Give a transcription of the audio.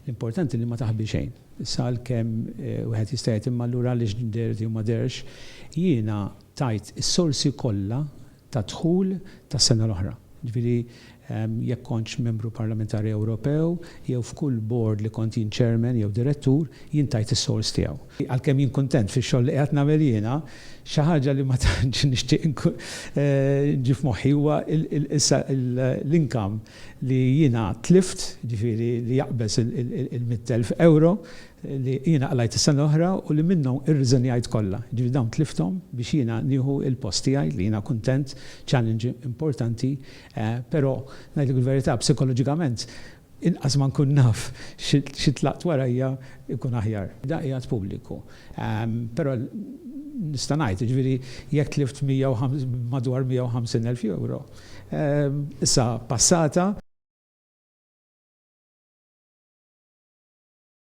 L-importanti li ma taħbi xejn. Issa għalkemm wieħed jista' jgħid imma allura għaliex dehret jew ma deherx, jiena tajt is-sorsi kollha ta' dħul tas-sena l-oħra. Jiġifieri jekk kontx membru parlamentari Ewropew jew f'kull board li kont jien chairman jew direttur, jien tajt is-sors tiegħu. Għalkemm jien kuntent fix-xogħol li qiegħed nagħmel jiena, xi ħaġa li ma tantx nixtieq nġib f'moħħi huwa issa l-income li jiena tlift, jiġifieri li jaqbeż il-100,000 ewro li jiena qlajt is-sena l-oħra u li minnhom irriżenjajt kollha. Jiġifieri dawn tlifthom biex jiena nieħu l-post tiegħi li jiena kuntent, challenge importanti, però ngħidlek il-verità psikoloġikament inqas ma nkun naf xi tlaqt warajja ikun aħjar. Da qiegħed pubbliku. Però nista' ngħid, jiġifieri jekk tlift madwar 150,000 ewro, issa passata.